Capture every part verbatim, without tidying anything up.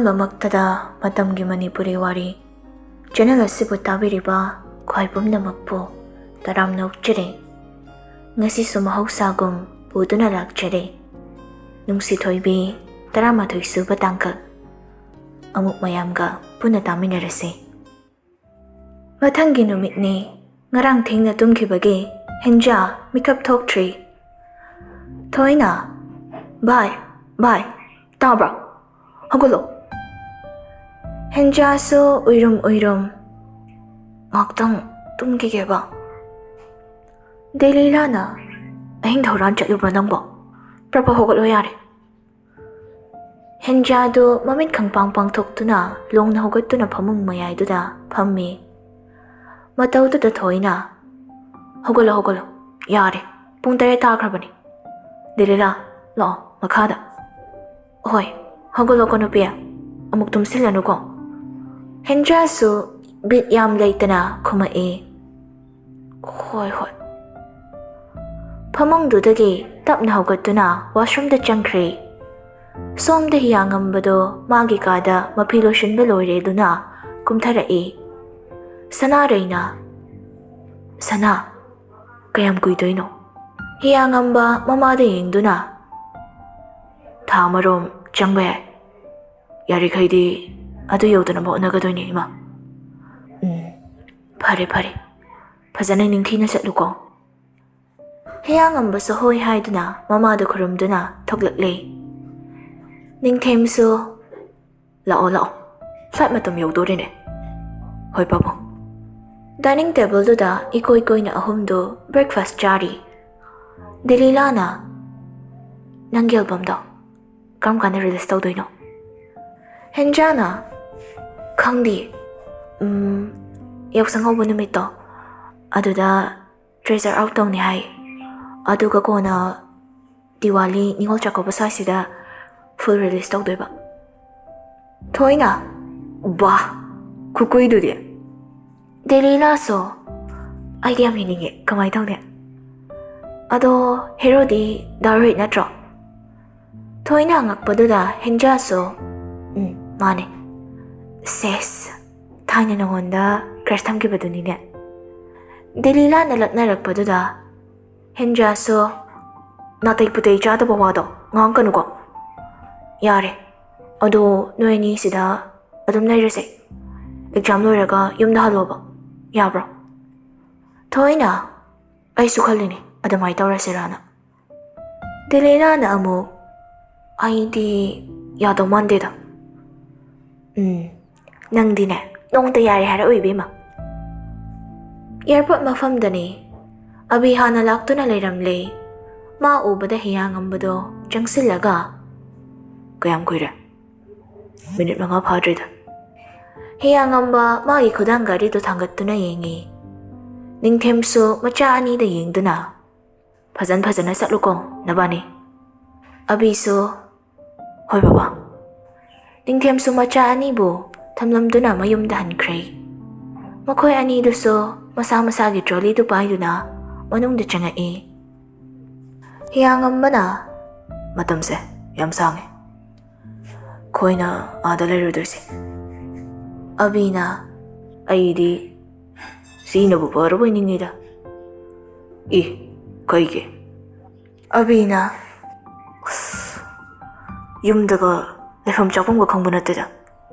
ꯑꯍꯥꯟꯕꯃꯛꯇꯗ ꯃꯇꯝꯒꯤ ꯃꯅꯤꯄꯨꯔꯤ ꯋꯥꯔꯤ ꯆꯦꯅꯦꯜ ꯑꯁꯤꯕꯨ ꯇꯥꯕꯤꯔꯤꯕ ꯈ꯭ꯋꯥꯏ ꯄꯨꯝꯅꯃꯛꯄꯨ ꯇꯔꯥꯝꯅ ꯑꯣꯛꯆꯔꯤ꯫ ꯉꯁꯤꯁꯨ ꯃꯍꯧꯁꯥꯒꯨꯝ ꯄꯨꯗꯨꯅ ꯂꯥꯛꯆꯔꯤ꯫ ꯅꯨꯡꯁꯤ ꯊꯣꯏꯕꯤ ꯇꯔꯥꯃꯥꯊꯣꯏ ꯁꯨꯕ ꯇꯥꯡꯀꯛ ꯑꯃꯨꯛ ꯃꯌꯥꯝꯒ ꯄꯨꯟꯅ ꯇꯥꯃꯤꯟꯅꯔꯁꯤ꯫ ꯃꯊꯪꯒꯤ ꯅꯨꯃꯤꯠꯅꯤ꯫ ꯉꯔꯥꯡ ꯊꯦꯡꯅ ꯇꯨꯝꯈꯤꯕꯒꯤ ꯍꯦꯟꯖꯥ ꯃꯤꯀꯞ ꯊꯣꯛꯇ꯭ꯔꯤ꯫ ꯊꯣꯏꯅ, "ꯚꯥꯏ, ꯚꯥꯏ, ꯇꯥꯕ꯭ꯔꯣ? ꯍꯧꯒꯠꯂꯣ!" ꯍꯦꯟꯖꯥꯁꯨ ꯎꯏꯔꯨꯝ ꯎꯏꯔꯨꯝ, "ꯉꯥꯛꯇꯪ ꯇꯨꯝꯈꯤꯒꯦꯕ꯫" ꯗꯦꯂꯤꯂꯥꯅ, "ꯑꯍꯤꯡ ꯊꯧꯔꯥꯟ ꯆꯠꯂꯨꯕ꯭ꯔꯣ ꯅꯪꯕꯣ? ꯄ꯭ꯔꯞ ꯄ꯭ꯔꯞ ꯍꯧꯒꯠꯂꯣ ꯌꯥꯔꯦ꯫" ꯍꯦꯟꯖꯥꯗꯨ ꯃꯃꯤꯠ ꯈꯪꯄꯥꯡ ꯄꯥꯡꯊꯣꯛꯇꯨꯅ ꯂꯣꯡꯅ ꯍꯧꯒꯠꯇꯨꯅ ꯐꯃꯨꯡ ꯃꯌꯥꯏꯗꯨꯗ ꯐꯝꯃꯤ꯫ ꯃꯇꯧꯗꯨꯗ ꯊꯣꯏꯅ, "ꯍꯧꯒꯠꯂꯣ, ꯍꯧꯒꯠꯂꯣ, ꯌꯥꯔꯦ, ꯄꯨꯡ ꯇꯔꯦꯠ ꯇꯥꯈ꯭ꯔꯕꯅꯤ꯫ ꯗꯦꯂꯤꯂꯥ, ꯂꯥꯛꯑꯣ ꯃꯈꯥꯗ꯫" "ꯍꯣꯏ, ꯍꯧꯒꯠꯂꯣꯀꯣ ꯅꯨꯄꯤ, ꯑꯃꯨꯛ ꯇꯨꯝꯁꯤꯜꯂꯅꯨꯀꯣ꯫" ꯍꯦꯟꯖꯥꯁꯨ ꯕꯤꯠ ꯌꯥꯝ ꯂꯩꯇꯅ ꯈꯨꯝꯃꯛꯏ, "ꯍꯣꯏ, ꯍꯣꯏ꯫" ꯐꯃꯨꯡꯗꯨꯗꯒꯤ ꯇꯞꯅ ꯍꯧꯒꯠꯇꯨꯅ ꯋꯥꯁꯔꯨꯝꯗ ꯆꯪꯈ꯭ꯔꯦ꯫ ꯁꯣꯝꯗ ꯍꯤꯌꯥꯉꯝꯕꯗꯣ ꯃꯥꯒꯤ ꯀꯥꯗ ꯃꯐꯤ ꯂꯣꯏꯁꯤꯟꯕ ꯂꯣꯏꯔꯦꯗꯨꯅ ꯀꯨꯝꯊꯔꯛꯏ꯫ ꯁꯅꯥꯔꯩꯅ, "ꯁꯅꯥ, ꯀꯌꯥꯝ ꯀꯨꯏꯗꯣꯏꯅꯣ?" ꯍꯤꯌꯥꯉꯝꯕ ꯃꯃꯥꯗ ꯌꯦꯡꯗꯨꯅ, "ꯊꯥ ꯑꯃꯔꯣꯝ ꯆꯪꯕ ꯌꯥꯏ꯫ ꯌꯥꯔꯤꯈꯩꯗꯤ ꯑꯗꯨ ꯌꯧꯗꯅꯕ ꯍꯣꯠꯅꯒꯗꯣꯏꯅꯦ ꯏꯃꯥ꯫" "ꯎꯝ, ꯐꯔꯦ, ꯐꯔꯦ꯫ ꯐꯖꯅ ꯅꯤꯡꯊꯤꯅ ꯆꯠꯂꯨꯀꯣ꯫" ꯍꯤꯌꯥꯉꯝꯕꯁꯨ ꯍꯣꯏ ꯍꯥꯏꯗꯨꯅ ꯃꯃꯥꯗ ꯈꯨꯔꯨꯝꯗꯨꯅ ꯊꯣꯛꯂꯛꯂꯦ꯫ ꯅꯤꯡꯊꯦꯝꯁꯨ, "ꯂꯥꯛꯑꯣ, ꯂꯥꯛꯑꯣ, ꯐ꯭ꯂꯥꯏꯠ ꯃꯇꯝ ꯌꯧꯗꯣꯔꯦꯅꯦ꯫" "ꯍꯣꯏ ꯄꯥꯕꯨꯡ꯫" ꯗꯥꯏꯅꯤꯡ ꯇꯦꯕꯜꯗꯨꯗ ꯏꯀꯣꯏ ꯀꯣꯏꯅ ꯑꯍꯨꯝꯗꯨ ꯕ꯭ꯔꯦꯛꯐꯥꯁ ꯆꯥꯔꯤ꯫ ꯗꯦꯂꯤꯂꯥꯅ, "ꯅꯪꯒꯤ ꯑꯦꯜꯕꯝꯗꯣ ꯀꯔꯝ ꯀꯥꯟꯗ ꯔꯤꯂꯤꯁ ꯇꯧꯗꯣꯏꯅꯣ?" ꯍꯦꯟꯖꯥꯅ, "ꯈꯪꯗꯦ, ꯎꯝ, ꯌꯥꯎꯁꯪ ꯍꯧꯕ ꯅꯨꯃꯤꯠꯇꯣ ꯑꯗꯨꯗ ꯇ꯭ꯔꯦꯖꯔ ꯑꯥꯎꯠ ꯇꯧꯅꯤ ꯍꯥꯏ꯫ ꯑꯗꯨꯒ ꯀꯣꯟꯅ ꯗꯤꯋꯥꯂꯤ, ꯅꯤꯉꯣꯜ ꯆꯥꯛꯀꯧꯕ ꯁ꯭ꯋꯥꯏꯁꯤꯗ ꯐꯨꯜ ꯔꯤꯂꯤꯁ ꯇꯧꯗꯣꯏꯕ꯫" ꯊꯣꯏꯅ, "ꯕꯥ, ꯈꯨꯀꯨꯏꯗꯨꯗꯤ!" ꯗꯦꯂꯤꯂꯥꯁꯨ, "ꯑꯩꯗꯤ ꯌꯥꯝ ꯌꯦꯡꯅꯤꯡꯉꯦ, ꯀꯃꯥꯏꯅ ꯇꯧꯅꯤ?" "ꯑꯗꯣ ꯍꯦꯔꯣꯗꯤ ꯗꯥ ꯔꯣꯍꯤꯠ ꯅꯠꯇ꯭ꯔꯣ?" ꯊꯣꯏꯅ ꯍꯪꯉꯛꯄꯗꯨꯗ ꯍꯦꯟꯖꯥꯁꯨ, "ꯎꯝ, ꯃꯥꯅꯦ꯫ ꯁꯦꯁ, ꯊꯥꯏꯅ ꯅꯉꯣꯟꯗ crush ꯊꯝꯈꯤꯕꯗꯨꯅꯤꯅꯦ꯫ ꯗꯦꯂꯤꯂꯥꯅ ꯂꯛꯅꯔꯛꯄꯗꯨꯗ ꯍꯦꯟꯖꯥꯁꯨ ꯅꯥꯇꯩ ꯄꯨꯇꯩ ꯆꯥꯗꯕ ꯋꯥꯗꯣ ꯉꯥꯡꯀꯅꯨꯀꯣ꯫ ꯌꯥꯔꯦ, ꯑꯗꯣ ꯅꯣꯏ ꯑꯅꯤ ꯁꯤꯗ ꯑꯗꯨꯝ ꯂꯩꯔꯁꯦ꯫ Exam ꯂꯣꯏꯔꯒ ꯌꯨꯝꯗ ꯍꯜꯂꯣꯕ, ꯌꯥꯕ꯭ꯔꯣ? ꯊꯣꯏꯅ ꯑꯩꯁꯨ ꯈꯜꯂꯤꯅꯦ ꯑꯗꯨꯃꯥꯏꯅ ꯇꯧꯔꯁꯤꯔꯥꯅ꯫ ꯗꯦꯂꯤꯂꯥꯅ ꯑꯃꯨꯛ, "ꯑꯩꯗꯤ ꯌꯥꯗꯧ ꯃꯥꯟꯗꯦꯗ꯫ ꯎꯝ, ꯅꯪꯗꯤꯅꯦ, ꯅꯣꯡꯇ ꯌꯥꯔꯦ ꯍꯥꯏꯔꯛꯑꯣꯏ, ꯏꯕꯦꯝꯃ꯫" Airport ꯃꯐꯝꯗꯅꯤ꯫ ꯑꯕꯤ ꯍꯥꯟꯅ ꯂꯥꯛꯇꯨꯅ ꯂꯩꯔꯝꯂꯦ꯫ ꯃꯥ ꯎꯕꯗ ꯍꯤꯌꯥꯉꯝꯕꯗꯣ ꯆꯪꯁꯤꯜꯂꯒ, "ꯀꯌꯥꯝ ꯀꯨꯏꯔꯦ?" "ꯃꯤꯅꯤꯠ ꯃꯉꯥ ꯐꯥꯗ꯭ꯔꯤꯗ꯫" ꯍꯤꯌꯥꯉꯝꯕ ꯃꯥꯒꯤ ꯈꯨꯗꯥꯡ ꯘꯔꯤꯗꯨ ꯊꯥꯡꯒꯠꯇꯨꯅ ꯌꯦꯡꯉꯤ꯫ ꯅꯤꯡꯊꯦꯝꯁꯨ ꯃꯆꯥ ꯑꯅꯤꯗ ꯌꯦꯡꯗꯨꯅ, "ꯐꯖꯟ ꯐꯖꯅ ꯆꯠꯂꯨꯀꯣ ꯅꯕꯥꯅꯤ꯫" ꯑꯕꯤꯁꯨ, "ꯍꯣꯏ ꯕꯕꯥ꯫" ꯅꯤꯡꯊꯦꯝꯁꯨ ꯃꯆꯥ ꯑꯅꯤꯕꯨ ꯊꯝꯂꯝꯗꯨꯅ ꯃꯌꯨꯝꯗ ꯍꯟꯈ꯭ꯔꯦ꯫ ꯃꯈꯣꯏ ꯑꯅꯤꯗꯨꯁꯨ ꯃꯁꯥ ꯃꯁꯥꯒꯤ trolleyꯗꯨ ꯄꯥꯏꯗꯨꯅ ꯃꯅꯨꯡꯗ ꯆꯪꯉꯛꯏ꯫ ꯍꯤꯌꯥꯉꯝꯕꯅ, "ꯃꯇꯝꯁꯦ ꯌꯥꯝ ꯁꯥꯡꯉꯦ ꯑꯩꯈꯣꯏꯅ ꯑꯥꯗ ꯂꯩꯔꯨꯗꯣꯏꯁꯦ꯫" ꯑꯕꯤꯅ, "ꯑꯩꯗꯤ ꯁꯤꯅꯕꯨ ꯐꯔꯕꯣꯏ ꯅꯤꯡꯉꯤꯗ꯫" "ꯏ, ꯀꯩꯒꯤ?" ꯑꯕꯤꯅ, "ꯑꯁ, ꯌꯨꯝꯗꯒ ꯂꯩꯐꯝ ꯆꯥꯐꯝꯒ ꯈꯪꯕ ꯅꯠꯇꯦꯗ꯫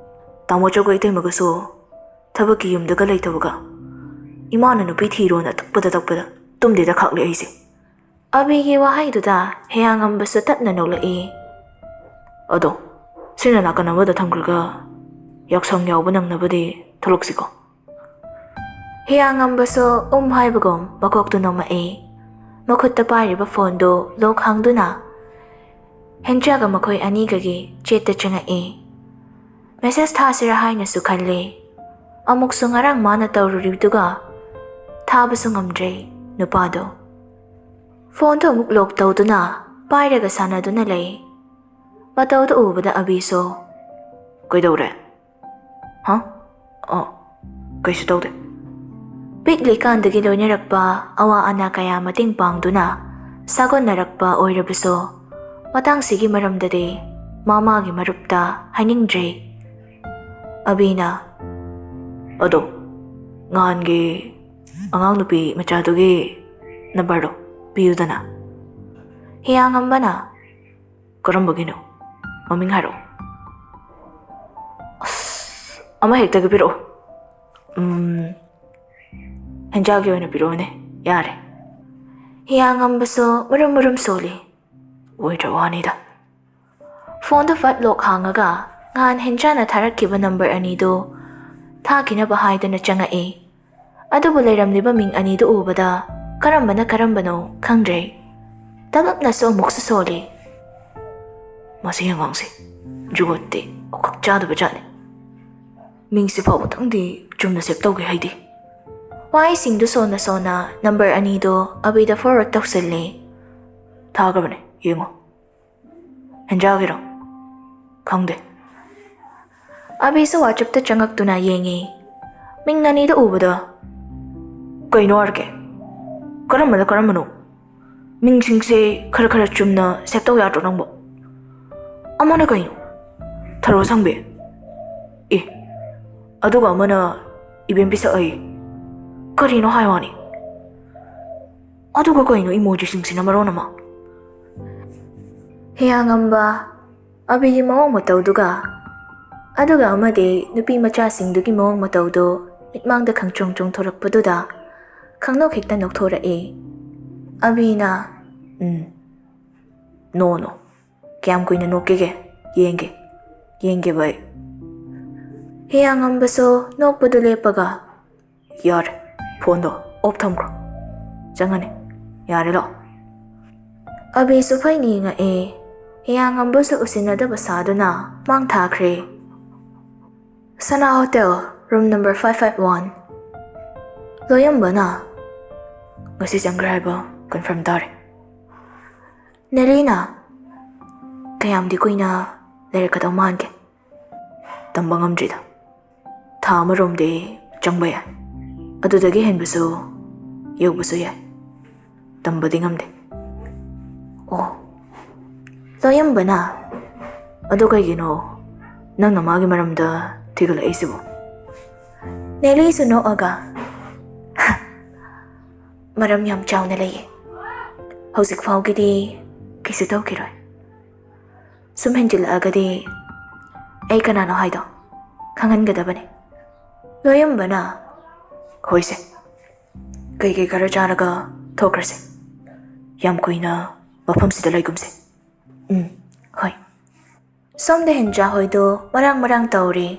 ꯇꯥꯃꯣ ꯆꯧꯒ ꯏꯇꯩꯃꯒꯁꯨ ꯊꯕꯛꯀꯤ ꯌꯨꯝꯗꯒ ꯂꯩꯇꯕꯒ꯫ ꯏꯃꯥꯅ ꯅꯨꯄꯤ ꯊꯤꯔꯣꯅ ꯇꯛꯄꯗ ꯇꯛꯄꯗ ꯇꯨꯝꯗꯦꯗ ꯈꯥꯛꯂꯦ ꯑꯩꯁꯦ꯫" ꯑꯕꯤꯒꯤ ꯋꯥꯍꯩꯗꯨꯗ ꯍꯤꯌꯥꯉꯝꯕꯁꯨ ꯇꯞꯅ ꯅꯣꯛꯂꯛꯏ꯫ "ꯑꯗꯣ, ꯁꯤꯅ ꯅꯥꯀꯟ ꯑꯃꯗ ꯊꯝꯈ꯭ꯔꯒ ꯌꯥꯎꯁꯪ ꯌꯥꯎꯕ ꯅꯪꯅꯕꯗꯤ ꯊꯣꯛꯂꯛꯁꯤꯀꯣ꯫" ꯍꯤꯌꯥꯉꯝꯕꯁꯨ ꯎꯝ ꯍꯥꯏꯕꯒꯨꯝ ꯃꯀꯣꯛꯇꯨ ꯅꯣꯝꯃꯛꯏ꯫ ꯃꯈꯨꯠꯇ ꯄꯥꯏꯔꯤꯕ phoneꯗꯨ lock ꯍꯥꯡꯗꯨꯅ ꯍꯦꯟꯆꯥꯒ ꯃꯈꯣꯏ ꯑꯅꯤꯒꯒꯤ chatꯇ ꯆꯪꯉꯛꯏ꯫ Message ꯊꯥꯁꯤꯔꯥ ꯍꯥꯏꯅꯁꯨ ꯈꯜꯂꯤ꯫ ꯑꯃꯨꯛꯁꯨ ꯉꯔꯥꯡ ꯃꯥꯅ ꯇꯧꯔꯨꯔꯤꯕꯗꯨꯒ ꯊꯥꯕꯁꯨ ꯉꯝꯗ꯭ꯔꯦ ꯅꯨꯄꯥꯗꯣ꯫ Phoneꯗꯨ ꯑꯃꯨꯛ lock ꯇꯧꯗꯨꯅ ꯄꯥꯏꯔꯒ ꯁꯥꯟꯅꯗꯨꯅ ꯂꯩ꯫ ꯃꯇꯧꯗꯨ ꯎꯕꯗ ꯑꯕꯤꯁꯨ, "ꯀꯩꯗꯧꯔꯦ? ꯍꯥ? ꯑꯣ, ꯀꯩꯁꯨ ꯇꯧꯗꯦ꯫" ꯄꯤꯛꯂꯤꯀꯥꯟꯗꯒꯤ ꯂꯣꯏꯅꯔꯛꯄ ꯑꯋꯥ ꯑꯅꯥ ꯀꯌꯥ ꯃꯇꯦꯡ ꯄꯥꯡꯗꯨꯅ ꯁꯥꯒꯣꯟꯅꯔꯛꯄ ꯑꯣꯏꯔꯕꯁꯨ, ꯃꯇꯥꯡꯁꯤꯒꯤ ꯃꯔꯝꯗꯗꯤ ꯃꯥ ꯃꯥꯒꯤ ꯃꯔꯨꯞꯇ ꯍꯥꯏꯅꯤꯡꯗ꯭ꯔꯦ꯫ ꯑꯕꯤꯅ, "ꯑꯗꯣ, ꯉꯍꯥꯟꯒꯤ ꯑꯉꯥꯡ ꯅꯨꯄꯤ ꯃꯆꯥꯗꯨꯒꯤ ꯅꯝꯕꯔꯗꯣ ꯄꯤꯌꯨꯗꯅ?" ꯍꯤꯌꯥꯉꯝꯕꯅ, "ꯀꯔꯝꯕꯒꯤꯅꯣ? ꯃꯃꯤꯡ ꯍꯥꯏꯔꯛꯑꯣ꯫" "ꯑꯁ, ꯑꯃ ꯍꯦꯛꯇꯒꯤ ꯄꯤꯔꯛꯑꯣ꯫ ꯎꯝ, ꯍꯦꯟꯖꯥꯒꯤ ꯑꯣꯏꯅ ꯄꯤꯔꯛꯑꯣꯅꯦ, ꯌꯥꯔꯦ꯫" ꯍꯤꯌꯥꯉꯝꯕꯁꯨ ꯃꯔꯨꯝ ꯃꯔꯨꯝ ꯁꯣꯜꯂꯤ꯫ ꯑꯣꯏꯗ꯭ꯔ ꯋꯥꯅꯤꯗ꯫ ꯐꯣꯟꯗꯨ ꯐꯠ ꯂꯣꯛ ꯍꯥꯡꯉꯒ ꯉꯍꯥꯟ ꯍꯦꯟꯖꯥꯅ ꯊꯥꯔꯛꯈꯤꯕ ꯅꯝꯕꯔ ꯑꯅꯤꯗꯨ ꯊꯥꯈꯤꯅꯕ ꯍꯥꯏꯗꯨꯅ ꯆꯪꯉꯛꯏ꯫ ꯑꯗꯨꯕꯨ ꯂꯩꯔꯝꯂꯤꯕ ꯃꯤꯡ ꯑꯅꯤꯗꯨ ꯎꯕꯗ ꯀꯔꯝꯕꯅ ꯀꯔꯝꯕꯅꯣ ꯈꯪꯗ꯭ꯔꯦ꯫ ꯇꯞꯂꯞꯅꯁꯨ ꯑꯃꯨꯛꯁꯨ ꯁꯣꯜꯂꯤ꯫ "ꯃꯁꯤ ꯑꯉꯥꯡꯁꯦ ꯖꯨꯒꯣꯠꯇꯤ ꯑꯣꯈꯛ ꯆꯥꯗꯕ ꯖꯥꯠꯅꯤ꯫ ꯃꯤꯡꯁꯤ ꯐꯥꯎꯕꯇꯪꯗꯤ ꯆꯨꯝꯅ ꯁꯦꯞ ꯇꯧꯒꯦ ꯍꯥꯏꯗꯤ꯫" ꯋꯥꯍꯩꯁꯤꯡꯗꯨ ꯁꯣꯟꯅ ꯁꯣꯟꯅ ꯅꯝꯕꯔ ꯑꯅꯤꯗꯨ ꯑꯕꯤꯗ ꯐꯣꯔꯋꯥꯔꯗ ꯇꯧꯁꯤꯜꯂꯤ꯫ "ꯊꯥꯈ꯭ꯔꯕꯅꯦ, ꯌꯦꯡꯉꯣ꯫" "ꯍꯦꯟꯖꯥꯒꯤꯔꯣ?" "ꯈꯪꯗꯦ꯫" ꯑꯕꯤꯁꯨ ꯋꯥꯆꯞꯇ ꯆꯪꯉꯛꯇꯨꯅ ꯌꯦꯡꯉꯤ꯫ ꯃꯤꯡ ꯑꯅꯤꯗꯨ ꯎꯕꯗ, "ꯀꯩꯅꯣ ꯑꯥꯔ ꯀꯦ? ꯀꯔꯝꯕꯅ ꯀꯔꯝꯕꯅꯣ? ꯃꯤꯡꯁꯤꯡꯁꯦ ꯈꯔ ꯈꯔ ꯆꯨꯝꯅ ꯁꯦꯞ ꯇꯧ ꯌꯥꯗ꯭ꯔꯣ ꯅꯪꯕꯣ? ꯑꯃꯅ ꯀꯩꯅꯣ? ꯊꯔꯣ ꯁꯪꯕꯤ? ꯑꯦ, ꯑꯗꯨꯒ ꯑꯃꯅ ꯏꯕꯦꯝ ꯄꯤꯁꯛ ꯑꯩ꯫ ꯀꯔꯤꯅꯣ ꯍꯥꯏ ꯋꯥꯅꯤ?" ꯑꯗꯨꯒ ꯀꯩꯅꯣ ꯏꯃꯣꯖꯤꯁꯤꯡꯁꯤꯅ ꯃꯔꯣꯟ ꯑꯃ? ꯍꯤꯌꯥꯉꯝꯕ ꯑꯕꯤꯒꯤ ꯃꯑꯣꯡ ꯃꯇꯧꯗꯨꯒ, ꯑꯗꯨꯒ ꯑꯃꯗꯤ ꯅꯨꯄꯤ ꯃꯆꯥꯁꯤꯡꯗꯨꯒꯤ ꯃꯑꯣꯡ ꯃꯇꯧꯗꯨ ꯃꯤꯠꯃꯥꯡꯗ ꯈꯪꯆꯣꯡ ꯆꯣꯡꯊꯣꯔꯛꯄꯗꯨꯗ ꯈꯪꯅꯣꯛ ꯍꯦꯛꯇ ꯅꯣꯛꯊꯣꯔꯛꯏ꯫ ꯑꯕꯤꯅ, "ꯎꯝ, ꯅꯣ, ꯅꯣ꯫ ꯀꯌꯥꯝ ꯀꯨꯏꯅ ꯅꯣꯛꯀꯦꯒꯦ? ꯌꯦꯡꯒꯦ, ꯌꯦꯡꯒꯦꯕ ꯑꯩ꯫" ꯍꯤꯌꯥꯉꯝꯕꯁꯨ ꯅꯣꯛꯄꯗꯨ ꯂꯦꯞꯄꯒ, "ꯌꯥꯔꯦ, ꯐꯣꯟꯗꯣ ꯑꯣꯐ ꯊꯝꯈ꯭ꯔꯣ꯫ ꯆꯪꯉꯅꯤ꯫ ꯌꯥꯔꯦ, ꯂꯥꯛꯑꯣ꯫" ꯑꯕꯤꯁꯨ ꯐꯩꯅ ꯌꯦꯡꯉꯛꯑꯦ꯫ ꯍꯤꯌꯥꯉꯝꯕꯁꯨ ꯎꯁꯤꯟꯅꯗꯕ ꯁꯥꯗꯨꯅ ꯃꯥꯡ ꯊꯥꯈ꯭ꯔꯦ꯫ ꯁꯅꯥ hotel, room number five five one. ꯂꯣꯌꯝꯕꯅ, "ꯉꯁꯤ ꯆꯪꯈ꯭ꯔꯦ ꯍꯥꯏꯕ ꯀꯟꯐꯥꯔꯝ ꯇꯥꯔꯦ꯫" ꯅꯦꯂꯤꯅ, "ꯀꯌꯥꯝꯗꯤ ꯀꯨꯏꯅ ꯂꯩꯔꯛꯀꯗꯧ ꯃꯥꯟꯒꯦ?" "ꯇꯝꯕ ꯉꯝꯗ꯭ꯔꯤꯗ꯫ ꯊꯥ ꯑꯃꯔꯣꯝꯗꯤ ꯆꯪꯕ ꯌꯥꯏ꯫ ꯑꯗꯨꯗꯒꯤ ꯍꯦꯟꯕꯁꯨ ꯌꯧꯕꯁꯨ ꯌꯥꯏ꯫ ꯇꯝꯕꯗꯤ ꯉꯝꯗꯦ꯫" ꯑꯣ꯫ ꯂꯣꯌꯝꯕꯅ, "ꯑꯗꯨ ꯀꯩꯒꯤꯅꯣ ꯅꯪꯅ ꯃꯥꯒꯤ ꯃꯔꯝꯗ ꯊꯤꯒꯠꯂꯛꯏꯁꯤꯕꯣ? ꯅꯦꯂꯤꯁꯨ ꯅꯣꯛꯑꯒ, "ꯃꯔꯝ ꯌꯥꯝ ꯆꯥꯎꯅ ꯂꯩꯌꯦ꯫ ꯍꯧꯖꯤꯛ ꯐꯥꯎꯒꯤꯗꯤ ꯀꯩꯁꯨ ꯇꯧꯈꯤꯔꯣꯏ꯫ ꯁꯨꯝ ꯍꯦꯟꯖꯤꯜꯂꯛꯑꯒꯗꯤ ꯑꯩ ꯀꯅꯥꯅꯣ ꯍꯥꯏꯗꯣ ꯈꯪꯍꯟꯒꯗꯕꯅꯤ꯫" ꯂꯣꯌꯝꯕꯅ, "ꯍꯣꯏꯁꯦ, ꯀꯩꯀꯩ ꯈꯔ ꯆꯥꯔꯒ ꯊꯣꯛꯈ꯭ꯔꯁꯦ꯫ ꯌꯥꯝ ꯀꯨꯏꯅ ꯃꯐꯝꯁꯤꯗ ꯂꯩꯒꯨꯝꯁꯦ꯫" "ꯎꯝ, ꯍꯣꯏ꯫" ꯁꯣꯝꯗ ꯍꯦꯟꯖꯥ ꯍꯣꯏꯗꯣ ꯃꯔꯥꯡ ꯃꯔꯥꯡ ꯇꯧꯔꯤ꯫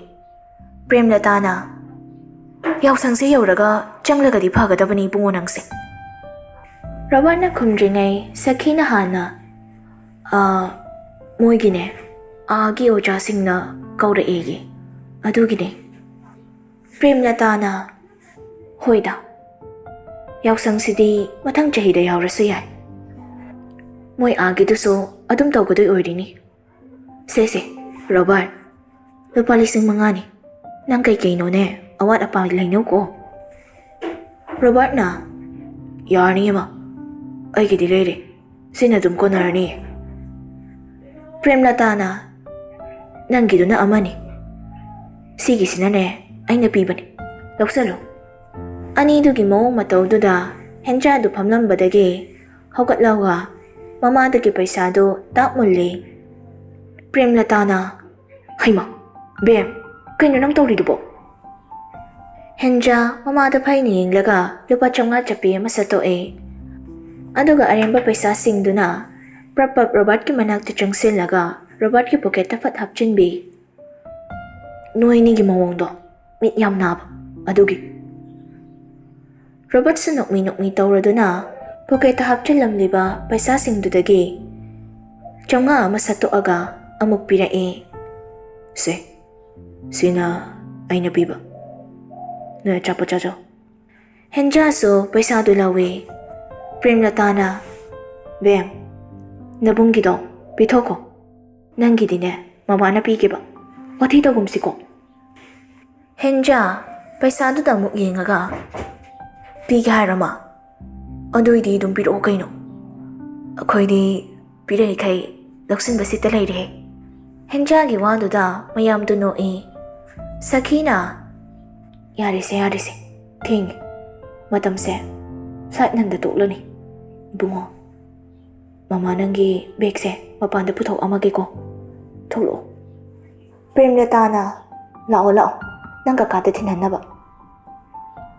ꯄ꯭ꯔꯦꯝꯂꯇꯥꯅ, "ꯌꯥꯎꯁꯪꯁꯦ ꯌꯧꯔꯒ ꯆꯪꯂꯒꯗꯤ ꯐꯒꯗꯕꯅꯤ ꯏꯕꯨꯡꯉꯣ ꯅꯪꯁꯦ꯫" ꯔꯣꯕꯥꯔꯠꯅ ꯈꯨꯝꯗ꯭ꯔꯤꯉꯩ ꯁꯈꯤꯅ ꯍꯥꯟꯅ, "ꯑꯥ, ꯃꯣꯏꯒꯤꯅꯦ, ꯑꯥꯒꯤ ꯑꯣꯖꯥꯁꯤꯡꯅ ꯀꯧꯔꯛꯑꯦꯌꯦ, ꯑꯗꯨꯒꯤꯅꯦ꯫" ꯄ꯭ꯔꯦꯝꯂꯇꯥꯅ, "ꯍꯣꯏꯗ, ꯌꯥꯎꯁꯪꯁꯤꯗꯤ ꯃꯊꯪ ꯆꯍꯤꯗ ꯌꯥꯎꯔꯁꯨ ꯌꯥꯏ꯫ ꯃꯣꯏ ꯑꯥꯒꯤꯗꯨꯁꯨ ꯑꯗꯨꯝ ꯇꯧꯒꯗꯣꯏ ꯑꯣꯏꯔꯤꯅꯤ꯫ ꯁꯦ, ꯁꯦ, ꯔꯣꯕꯥꯔꯠ, ꯂꯨꯄꯥ ꯂꯤꯁꯤꯡ ꯃꯉꯥꯅꯤ꯫ ꯅꯪ ꯀꯩꯀꯩꯅꯣꯅꯦ ꯑꯋꯥꯠ ꯑꯄꯥ ꯂꯩꯅꯧꯀꯣ꯫" ꯔꯣꯕꯥꯔꯠꯅ, "ꯌꯥꯔꯅꯤ, ꯏꯃꯥ, ꯑꯩꯒꯤꯗꯤ ꯂꯩꯔꯦ꯫ ꯁꯤꯅ ꯑꯗꯨꯝ ꯀꯣꯟꯅꯔꯅꯤ꯫" ꯄ꯭ꯔꯦꯝꯂꯇꯥꯅ, "ꯅꯪꯒꯤꯗꯨꯅ ꯑꯃꯅꯤ, ꯁꯤꯒꯤꯁꯤꯅꯅꯦ ꯑꯩꯅ ꯄꯤꯕꯅꯤ, ꯂꯧꯁꯜꯂꯨ꯫" ꯑꯅꯤꯗꯨꯒꯤ ꯃꯑꯣꯡ ꯃꯇꯧꯗꯨꯗ ꯍꯦꯟꯖꯥꯗꯨ ꯐꯝꯂꯝꯕꯗꯒꯤ ꯍꯧꯒꯠꯂꯒ ꯃꯃꯥꯗꯒꯤ ꯄꯩꯁꯥꯗꯨ ꯇꯥꯛ ꯃꯨꯜꯂꯤ꯫ ꯄ꯭ꯔꯦꯝꯂꯇꯥꯅ, "ꯍꯩꯃꯥ, ꯕꯦꯝ, ꯀꯩꯅꯣ ꯅꯪ ꯇꯧꯔꯤꯗꯨꯕꯣ?" ꯍꯦꯟꯖꯥ ꯃꯃꯥꯗ ꯐꯩꯅ ꯌꯦꯡꯂꯒ ꯂꯨꯄꯥ ꯆꯥꯝꯃꯉꯥ ꯆꯞꯄꯤ ꯑꯃ ꯁꯠꯇꯣꯛꯑꯦ꯫ ꯑꯗꯨꯒ ꯑꯔꯦꯝꯕ ꯄꯩꯁꯥꯁꯤꯡꯗꯨꯅ ꯄ꯭ꯔꯞ ꯄ꯭ꯔꯞ ꯔꯣꯕꯥꯔꯠꯀꯤ ꯃꯅꯥꯛꯇ ꯆꯪꯁꯤꯜꯂꯒ ꯔꯣꯕꯥꯔꯠꯀꯤ ꯄꯣꯀꯦꯠꯇ ꯐꯠ ꯍꯥꯞꯆꯤꯟꯕꯤ꯫ "ꯅꯣꯏ ꯑꯅꯤꯒꯤ ꯃꯑꯣꯡꯗꯣ ꯃꯤꯠ ꯌꯥꯝ ꯅꯥꯕ ꯑꯗꯨꯒꯤ꯫" ꯔꯣꯕꯥꯔꯠꯁꯨ ꯅꯣꯛꯃꯤ ꯅꯣꯛꯃꯤ ꯇꯧꯔꯗꯨꯅ ꯄꯣꯀꯦꯠꯇ ꯍꯥꯞꯆꯤꯜꯂꯝꯂꯤꯕ ꯄꯩꯁꯥꯁꯤꯡꯗꯨꯗꯒꯤ ꯆꯥꯝꯃꯉꯥ ꯑꯃ ꯁꯠꯇꯣꯛꯑꯒ ꯑꯃꯨꯛ ꯄꯤꯔꯛꯏ꯫ "ꯁꯦ, ꯁꯤꯅ ꯑꯩꯅ ꯄꯤꯕ, ꯅꯣꯏ ꯑꯆꯥꯄꯣꯠ ꯆꯥꯖꯧ꯫" ꯍꯦꯟꯖꯥꯁꯨ ꯄꯩꯁꯥꯗꯨ ꯂꯧꯏ꯫ ꯄ꯭ꯔꯦꯝꯂꯇꯥꯅ, "ꯕꯦꯝ, ꯅꯕꯨꯡꯒꯤꯗꯣ ꯄꯤꯊꯣꯛꯈꯣ꯫ ꯅꯪꯒꯤꯗꯤꯅꯦ ꯃꯃꯥꯅ ꯄꯤꯒꯦꯕ꯫ ꯋꯥꯊꯤ ꯇꯧꯒꯨꯝꯁꯤꯀꯣ꯫" ꯍꯦꯟꯖꯥ ꯄꯩꯁꯥꯗꯨꯗ ꯑꯃꯨꯛ ꯌꯦꯡꯉꯒ, "ꯄꯤꯒꯦ ꯍꯥꯏꯔꯣ, ꯃꯥ? ꯑꯗꯨꯏꯗꯤ ꯑꯗꯨꯝ ꯄꯤꯔꯛꯑꯣ ꯀꯩꯅꯣ꯫ ꯑꯩꯈꯣꯏꯗꯤ ꯄꯤꯔꯛꯏꯈꯩ ꯂꯧꯁꯤꯟꯕ ꯁꯤꯠꯇ ꯂꯩꯔꯦ꯫" ꯍꯦꯟꯖꯥꯒꯤ ꯋꯥꯗꯨꯗ ꯃꯌꯥꯝꯗꯨ ꯅꯣꯛꯏ꯫ ꯁꯈꯤꯅ, "ꯌꯥꯔꯦꯁꯦ, ꯌꯥꯔꯦꯁꯦ, ꯊꯦꯡꯉꯦ꯫ ꯃꯇꯝꯁꯦ ꯐ꯭ꯂꯥꯏꯠ ꯅꯪꯗ ꯇꯣꯛꯂꯅꯤ꯫ ꯏꯕꯨꯡꯉꯣ, ꯃꯃꯥ ꯅꯪꯒꯤ ꯕꯦꯒꯁꯦ ꯃꯄꯥꯟꯗ ꯄꯨꯊꯣꯛꯑꯝꯃꯒꯦꯀꯣ꯫ ꯊꯣꯛꯂꯛꯑꯣ꯫" ꯄ꯭ꯔꯦꯝꯂꯇꯥꯅ, "ꯂꯥꯛꯑꯣ, ꯂꯥꯛꯑꯣ, ꯅꯪ ꯀꯀꯥꯗ ꯊꯤꯟꯍꯟꯅꯕ꯫"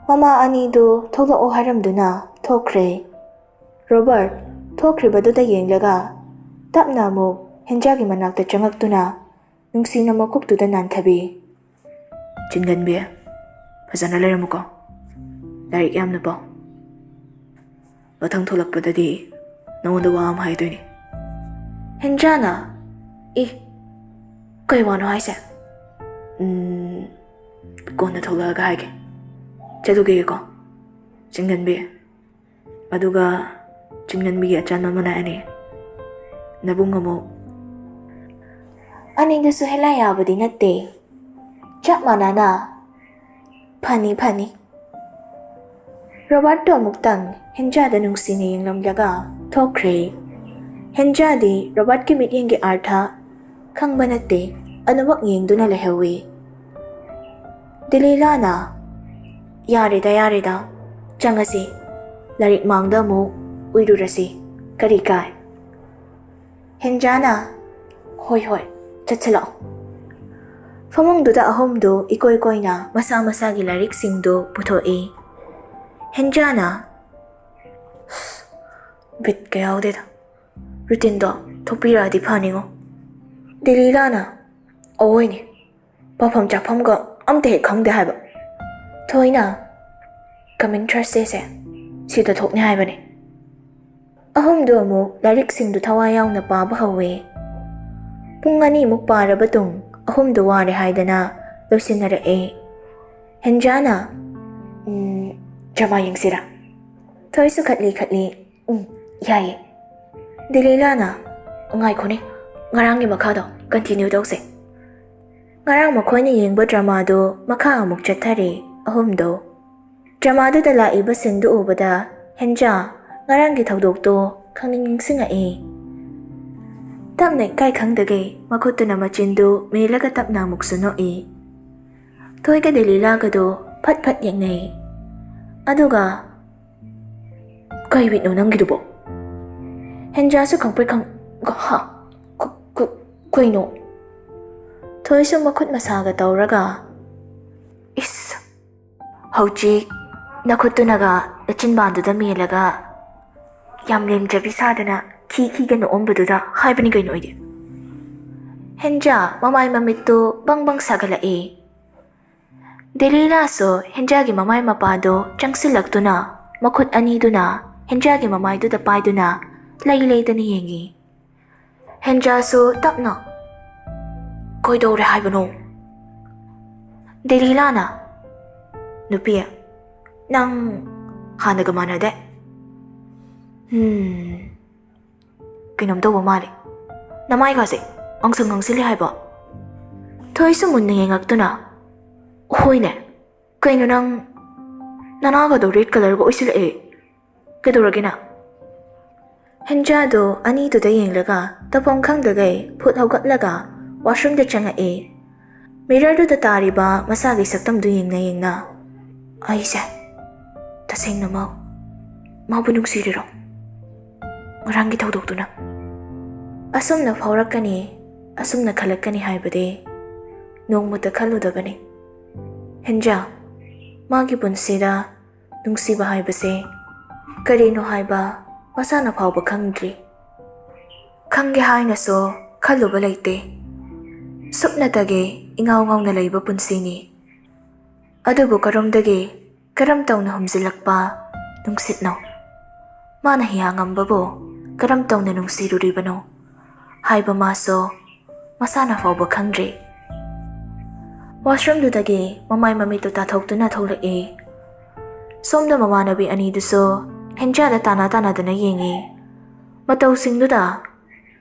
ꯃꯃꯥ ꯑꯅꯤꯗꯨ ꯊꯣꯛꯂꯛꯑꯣ ꯍꯥꯏꯔꯝꯗꯨꯅ ꯊꯣꯛꯈ꯭ꯔꯦ꯫ ꯔꯣꯕꯔꯠ ꯊꯣꯛꯈ꯭ꯔꯤꯕꯗꯨꯗ ꯌꯦꯡꯂꯒ ꯇꯞꯅ ꯑꯃꯨꯛ ꯍꯦꯟꯖꯥꯒꯤ ꯃꯅꯥꯛꯇ ꯆꯪꯉꯛꯇꯨꯅ ꯅꯨꯡꯁꯤꯅ ꯃꯀꯣꯛꯇꯨꯗ ꯅꯥꯟꯊꯕꯤ꯫ "ꯆꯤꯟꯒꯟꯕꯤ, ꯐꯖꯅ ꯂꯩꯔꯝꯃꯨꯀꯣ꯫ ꯂꯥꯏꯔꯤꯛ ꯌꯥꯝꯅ ꯄꯥꯎ꯫ ꯃꯊꯪ ꯊꯣꯛꯂꯛꯄꯗꯗꯤ ꯅꯉꯣꯟꯗ ꯋꯥ ꯑꯃ ꯍꯥꯏꯗꯣꯏꯅꯤ꯫" ꯍꯦꯟꯖꯥꯅ, "ꯏ, ꯀꯩ ꯋꯥꯅꯣ ꯍꯥꯏꯁꯦ?" "ꯎꯝ, ꯀꯣꯟꯅ ꯊꯣꯛꯂꯛꯑꯒ ꯍꯥꯏꯒꯦ꯫ ꯆꯠꯂꯨꯈꯤꯒꯦꯀꯣ, ꯆꯤꯟꯒꯟꯕꯤ꯫" ꯑꯗꯨꯒ ꯆꯤꯟꯒꯟꯕꯤꯒꯤ ꯑꯆꯥꯟꯕ ꯃꯅꯥꯏ ꯑꯅꯤ꯫ ꯅꯕꯨꯡ ꯑꯃꯨꯛ꯫ ꯑꯅꯤꯗꯨꯁꯨ ꯍꯦꯂꯥ ꯌꯥꯕꯗꯤ ꯅꯠꯇꯦ꯫ ꯆꯞ ꯃꯥꯟꯅꯅ, "ꯐꯅꯤ, ꯐꯅꯤ꯫" ꯔꯣꯕꯥꯔꯠꯇꯣ ꯑꯃꯨꯛꯇꯪ ꯍꯦꯟꯖꯥꯗ ꯅꯨꯡꯁꯤꯅ ꯌꯦꯡꯂꯝꯂꯒ ꯊꯣꯛꯈ꯭ꯔꯦ꯫ ꯍꯦꯟꯖꯥꯗꯤ ꯔꯣꯕꯥꯔꯠꯀꯤ ꯃꯤꯠꯌꯦꯡꯒꯤ ꯑꯥꯔꯊ ꯈꯪꯕ ꯅꯠꯇꯦ, ꯑꯗꯨꯃꯛ ꯌꯦꯡꯗꯨꯅ ꯂꯩꯍꯧꯋꯤ꯫ ꯗꯤꯂꯤꯂꯥꯅ, "ꯌꯥꯔꯦꯗ, ꯌꯥꯔꯦꯗ, ꯆꯪꯉꯁꯤ꯫ ꯂꯥꯏꯔꯤꯛ ꯃꯥꯡꯗ ꯑꯃꯨꯛ ꯎꯏꯔꯨꯔꯁꯤ꯫ ꯀꯔꯤ ꯀꯥꯏ?" ꯍꯦꯟꯖꯥꯅ, "ꯍꯣꯏ, ꯍꯣꯏ, ꯆꯠꯁꯤꯜꯂꯛꯑꯣ꯫" ꯐꯃꯨꯡꯗꯨꯗ ꯑꯍꯨꯝꯗꯨ ꯏꯀꯣꯏ ꯀꯣꯏꯅ ꯃꯁꯥ ꯃꯁꯥꯒꯤ ꯂꯥꯏꯔꯤꯛꯁꯤꯡꯗꯨ ꯄꯨꯊꯣꯛꯏ꯫ ꯍꯦꯟꯖꯥꯅ, "ꯕꯤꯠꯀ ꯌꯥꯎꯗꯦꯗ꯫ ꯔꯨꯇꯤꯟꯗꯣ ꯊꯣꯛꯄꯤꯔꯛꯑꯗꯤ ꯐꯅꯤꯉꯣ꯫" ꯗꯤꯂꯤꯂꯥꯅ, "ꯑꯋꯣꯏꯅꯦ, ꯄꯥꯐꯝ ꯆꯥꯐꯝꯒ ꯑꯝꯇ ꯍꯦꯛ ꯈꯪꯗꯦ ꯍꯥꯏꯕ꯫ ꯊꯣꯏꯅ, ꯀꯃꯤꯡ ꯊꯔꯁꯗꯦꯁꯦ ꯁꯤꯗ ꯊꯣꯛꯅꯤ ꯍꯥꯏꯕꯅꯦ꯫" ꯑꯍꯨꯝꯗꯨ ꯑꯃꯨꯛ ꯂꯥꯏꯔꯤꯛꯁꯤꯡꯗꯨ ꯊꯋꯥꯏ ꯌꯥꯎꯅ ꯄꯥꯕ ꯍꯧꯋꯦ꯫ ꯄꯨꯡ ꯑꯅꯤꯃꯨꯛ ꯄꯥꯔꯕ ꯇꯨꯡ ꯑꯍꯨꯝꯗꯨ ꯋꯥꯔꯦ ꯍꯥꯏꯗꯅ ꯂꯣꯏꯁꯤꯟꯅꯔꯛꯑꯦ꯫ ꯍꯦꯟꯖꯥꯅ, "ꯎꯝ, ꯗ꯭ꯔꯃꯥ ꯌꯦꯡꯁꯤꯔꯥ?" ꯊꯣꯏꯁꯨ ꯈꯠꯂꯤ ꯈꯠꯂꯤ, "ꯎꯝ, ꯌꯥꯏꯌꯦ꯫" ꯗꯤꯂꯤꯂꯥꯅ, "ꯉꯥꯏꯈꯣꯅꯦ, ꯉꯔꯥꯡꯒꯤ ꯃꯈꯥꯗꯣ ꯀꯟꯇꯤꯅ꯭ꯌꯨ ꯇꯧꯁꯦ꯫" ꯉꯔꯥꯡ ꯃꯈꯣꯏꯅ ꯌꯦꯡꯕ ꯗ꯭ꯔꯃꯥꯗꯨ ꯃꯈꯥ ꯑꯃꯨꯛ ꯆꯠꯊꯔꯦ ꯑꯍꯨꯝꯗꯣ꯫ ꯗ꯭ꯔꯃꯥꯗꯨꯗ ꯂꯥꯛꯏꯕ ꯁꯤꯟꯗꯨ ꯎꯕꯗ ꯍꯦꯟꯖꯥ ꯉꯔꯥꯡꯒꯤ ꯊꯧꯗꯣꯛꯇꯣ ꯈꯪꯅꯤꯡ ꯅꯤꯡꯁꯤꯡꯉꯛꯏ꯫ ꯇꯞꯅ ꯏꯀꯥꯏ ꯈꯪꯗꯒꯩ ꯃꯈꯨꯠꯇꯨꯅ ꯃꯆꯤꯟꯗꯨ ꯃꯦꯜꯂꯒ ꯇꯞꯅ ꯑꯃꯨꯛꯁꯨ ꯅꯣꯛꯏ꯫ ꯊꯣꯏꯒ ꯗꯦꯂꯤꯂꯥꯒꯗꯣ ꯐꯠ ꯐꯠ ꯌꯦꯡꯅꯩ꯫ ꯑꯗꯨꯒ, "ꯀꯩ ꯋꯤꯠꯅꯣ ꯅꯪꯒꯤꯗꯨꯕꯣ?" ꯍꯦꯟꯖꯥꯁꯨ ꯈꯪꯄ꯭ꯔꯦꯛ ꯈꯪ-, "ꯍꯥ? ꯀ-, ꯀ-, ꯀꯩꯅꯣ?" ꯊꯣꯏꯁꯨ ꯃꯈꯨꯠ ꯃꯁꯥꯒ ꯇꯧꯔꯒ, "ꯏꯁ, ꯍꯧꯖꯤꯛ ꯅꯈꯨꯠꯇꯨꯅꯒ ꯅꯆꯤꯟꯕꯥꯟꯗꯨꯗ ꯃꯦꯜꯂꯒ ꯌꯥꯝ ꯂꯦꯝꯖꯕꯤ ꯁꯥꯗꯅ ꯈꯤ ꯈꯤꯒ ꯅꯣꯛꯑꯝꯕꯗꯨꯗ ꯍꯥꯏꯕꯅꯤ ꯀꯩꯅꯣ ꯑꯩꯗꯤ꯫" ꯍꯦꯟꯖꯥ ꯃꯃꯥꯏ ꯃꯃꯤꯠꯇꯨ ꯕꯪ ꯕꯪ ꯁꯥꯒꯠꯂꯛꯏ꯫ ꯗꯦꯂꯤꯂꯥꯁꯨ ꯍꯦꯟꯖꯥꯒꯤ ꯃꯃꯥꯏ ꯃꯄꯥꯗꯣ ꯆꯪꯁꯤꯜꯂꯛꯇꯨꯅ ꯃꯈꯨꯠ ꯑꯅꯤꯗꯨꯅ ꯍꯦꯟꯖꯥꯒꯤ ꯃꯃꯥꯏꯗꯨꯗ ꯄꯥꯏꯗꯨꯅ ꯂꯩ ꯂꯩꯗꯅ ꯌꯦꯡꯉꯤ꯫ ꯍꯦꯟꯖꯥꯁꯨ ꯇꯞꯅ, "ꯀꯩꯗꯧꯔꯦ ꯍꯥꯏꯕꯅꯣ?" ꯗꯦꯂꯤꯂꯥꯅ, "ꯅꯨꯄꯤ, ꯅꯪ ꯍꯥꯟꯅꯒ ꯃꯥꯟꯅꯗꯦ꯫ ꯎꯝ, ꯀꯩꯅꯣꯝ ꯇꯧꯕ ꯃꯥꯜꯂꯦ꯫ ꯅꯃꯥꯏꯒꯥꯁꯦ ꯉꯥꯡꯁꯪ ꯉꯥꯡꯁꯤꯜꯂꯦ ꯍꯥꯏꯕ?" ꯊꯣꯏꯁꯨ ꯃꯨꯟꯅ ꯌꯦꯡꯉꯛꯇꯨꯅ, "ꯍꯣꯏꯅꯦ, ꯀꯩꯅꯣ ꯅꯪ ꯅꯅꯥꯒꯗꯣ ꯔꯦꯗ ꯀꯂꯔꯒ ꯑꯣꯏꯁꯤꯜꯂꯛꯑꯦ꯫ ꯀꯩꯗꯧꯔꯒꯦ ꯅꯪ?" ꯍꯦꯟꯖꯥꯗꯣ ꯑꯅꯤꯗꯨꯗ ꯌꯦꯡꯂꯒ ꯇꯧꯐꯝ ꯈꯪꯗꯒꯩ ꯐꯨꯠ ꯍꯧꯒꯠꯂꯒ ꯋꯥꯁꯔꯨꯝꯗ ꯆꯪꯉꯛꯑꯦ꯫ ꯃꯤꯔꯔꯗꯨꯗ ꯇꯥꯔꯤꯕ ꯃꯁꯥꯒꯤ ꯁꯛꯇꯝꯗꯨ ꯌꯦꯡꯅ ꯌꯦꯡꯅ, "ꯑꯩꯁꯦ ꯇꯁꯦꯡꯅꯃꯛ ꯃꯥꯕꯨ ꯅꯨꯡꯁꯤꯔꯤꯔꯣ? ꯉꯔꯥꯡꯒꯤ ꯊꯧꯗꯣꯛꯇꯨꯅ?" ꯑꯁꯨꯝꯅ ꯐꯥꯎꯔꯛꯀꯅꯤ, ꯑꯁꯨꯝꯅ ꯈꯜꯂꯛꯀꯅꯤ ꯍꯥꯏꯕꯗꯤ ꯅꯣꯡꯃꯇ ꯈꯜꯂꯨꯗꯕꯅꯤ꯫ ꯍꯦꯟꯖꯥ, ꯃꯥꯒꯤ ꯄꯨꯟꯁꯤꯗ ꯅꯨꯡꯁꯤꯕ ꯍꯥꯏꯕꯁꯦ ꯀꯔꯤꯅꯣ ꯍꯥꯏꯕ ꯃꯁꯥꯅ ꯐꯥꯎꯕ ꯈꯪꯗ꯭ꯔꯤ꯫ ꯈꯪꯒꯦ ꯍꯥꯏꯅꯁꯨ ꯈꯜꯂꯨꯕ ꯂꯩꯇꯦ꯫ ꯁꯨꯞꯅꯇꯒꯤ ꯏꯉꯥꯎ ꯉꯥꯎꯅ ꯂꯩꯕ ꯄꯨꯟꯁꯤꯅꯤ꯫ ꯑꯗꯨꯕꯨ ꯀꯔꯣꯝꯗꯒꯤ ꯀꯔꯝ ꯇꯧꯅ ꯍꯨꯝꯖꯤꯜꯂꯛꯄ ꯅꯨꯡꯁꯤꯠꯅꯣ? ꯃꯥꯅ ꯍꯤꯌꯥꯡꯉꯝꯕꯕꯨ ꯀꯔꯝ ꯇꯧꯅ ꯅꯨꯡꯁꯤꯔꯨꯔꯤꯕꯅꯣ ꯍꯥꯏꯕ ꯃꯥꯁꯨ ꯃꯁꯥꯅ ꯐꯥꯎꯕ ꯈꯪꯗ꯭ꯔꯤ꯫ ꯋꯥꯁꯔꯨꯝꯗꯨꯗꯒꯤ ꯃꯃꯥꯏ ꯃꯃꯤꯠꯇꯨ ꯇꯥꯊꯣꯛꯇꯨꯅ ꯊꯣꯛꯂꯛꯏ꯫ ꯁꯣꯝꯗ ꯃꯃꯥꯟꯅꯕꯤ ꯑꯅꯤꯗꯨꯁꯨ ꯍꯦꯟꯖꯥꯗ ꯇꯥꯅ ꯇꯥꯅꯗꯨꯅ ꯌꯦꯡꯉꯤ꯫ ꯃꯇꯧꯁꯤꯡꯗꯨꯗ,